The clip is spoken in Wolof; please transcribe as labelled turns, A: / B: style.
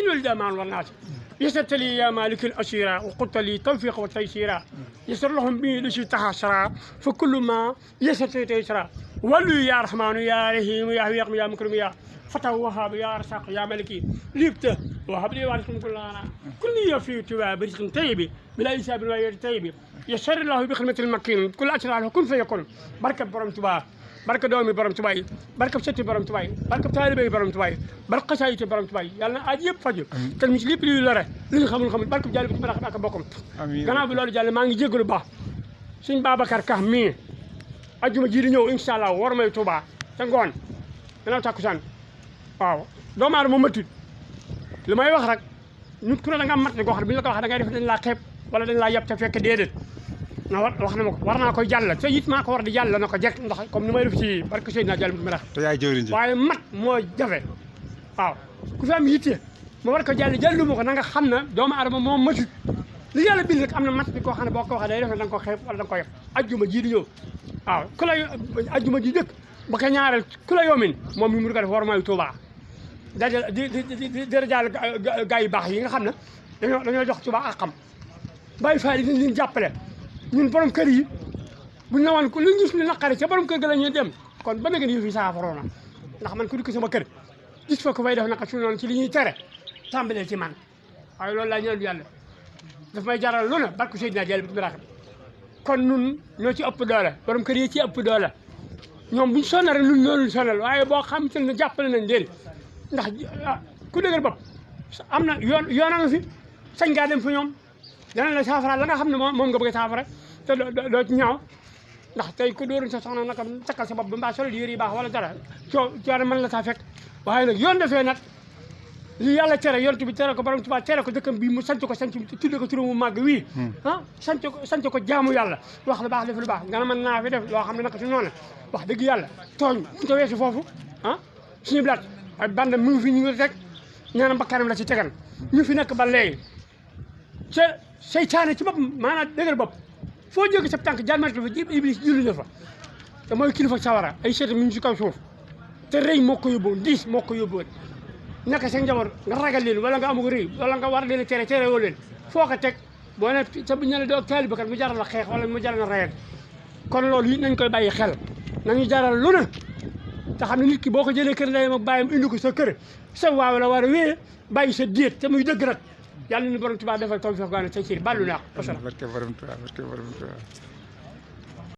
A: كل الجمال والناس يسرت لي يا مالك الأسيرة وقلت لي توفيق والتيسيرة يسر لهم به لشي تحسرا فكل ما يسرت تيسرا ولي يا رحمن يا رحيم يا حيق يا مكرم يا فتح وهاب يا رزاق يا ملكي ليبته وهب لي وارثكم كلنا كل في توا برزق طيب بلا حساب ولا طيب يسر الله بخدمة المكين كل أشرار كن فيكون بركة برم تبا barke doomi borom Tuubaa yi barke sëtti borom Tuubaa yi barke taalibe yi borom Tuubaa yi barke xasaayiti borom Tuubaa yi yàlla na aaj yëpp faju te mi ci lépp luy lore li ñu xamul barke bi jàll bi ci barax ak bokkam gannaaw bi loolu jàll maa ngi jéggalu baax suñ Babacar Ka mii ajjuma ji di ñëw incha allah war may Tuubaa te ngoon gannaaw takkusaan waaw doomu aadama matut li may wax rek nit ku ne da nga mat goo xam ne bu ñu la ko waxee da ngay def dañ laa xeeb wala dañ laa yeb te fekk déedéet na wax na ma ko war naa koy jàll te it maa ko war di jàll na ko jekk ndax comme ni may def ci barke Seydina jàll bi ma rax
B: te yaay jëwriñ ji
A: waaye mat moo jafe waaw ku fi am yitte ma war ko jàllu ma ko na nga xam ne doomu aadama moo matut li yàlla bind rek am na mat bi koo xam ne boo ko waxee day def da nga ko xeeb wala da nga ko yeb ajjuma ji di ñëw waaw ku la ajjuma ji dëkk ba ko ñaareel ku la yoomin moom mi mu ko def war mooy Tuubaa dajal di jàll gaa yu baax yi nga xam ne dañoo jox Tuubaa ak xam bàyyi faal yi dañ leen jàppale ñun borom kër yi buñ la woon lu ñu gis lu naqari ca borom kër ga la ñuy dem kon ba nga ni fi saafara na ndax man ku dikk sama kër gis fa ko fay def naka su noonu ci li ñuy tere tàmbalee ci man waaye loolu laa ñaan yàlla daf may jaral lu ne barke Seydina Jall bi birax kon nun ñoo ci ëpp doole borom kër yi ci ëpp doole ñoom buñ sonal rek nun noonu sonal waaye boo xam te ne jàppale nañ leen ndax ku dëgër bopp am na yoon nga fi sañ ngaa dem fa ñoom dana la saafara la nga xam ne moom nga bëgg a saafara te doo ci ñaaw ndax tey ku dóoruñ sa soxna naka takkal sa bopp ba mbaa solo yére yi baax wala dara coono mën la saa fekk waaye nag yoon defee nag li yàlla tere yonent bi tere ko borom Tuubaa tere ko dëkkam bii mu sanc ko tudde ko turu mu màgg wii ah sanc ko jaamu yàlla wax lu baax def lu baax nga mën naa fi def loo xam ne naka si noonu wax dëgg yàlla tooñ mu ta weesu foofu ah suñu blaat ay bande mu ngi fi ñu ngi rek ñaanam bakkanam la ci tegan ñu fi nekk ba léegi ca seytaane ci bopp maanaam dëgër bopp foo jóge sa tànk jàmmatu fa jib iblis julli na fa te mooy kilifa sawara ay seeta mi ngi si kaw suuf te rëy moo ko yóbbuwoon diis moo ko yóbbuwoon naka sa njaboot nga ragal leen wala nga amug rëy wala nga war leen tere woo leen foo ko teg boo ne sa bu ñu ne doo taalibe kat mu jaral la xeex wala mu jaral la rayal kon loolu it nañ koy bàyyi xel nañu jaral lu ne te xam ne nit ki boo ko jëlee kër ndeyam ak bàyyam indi ko sa kër sa waaw la war a wéyee bàyyi sa déet te muy dëgg nag yàlla na borom Tuubaa defal tawfiq gaana tey ci ballu naa ko.
B: barke borom Tuubaa barke borom Tuubaa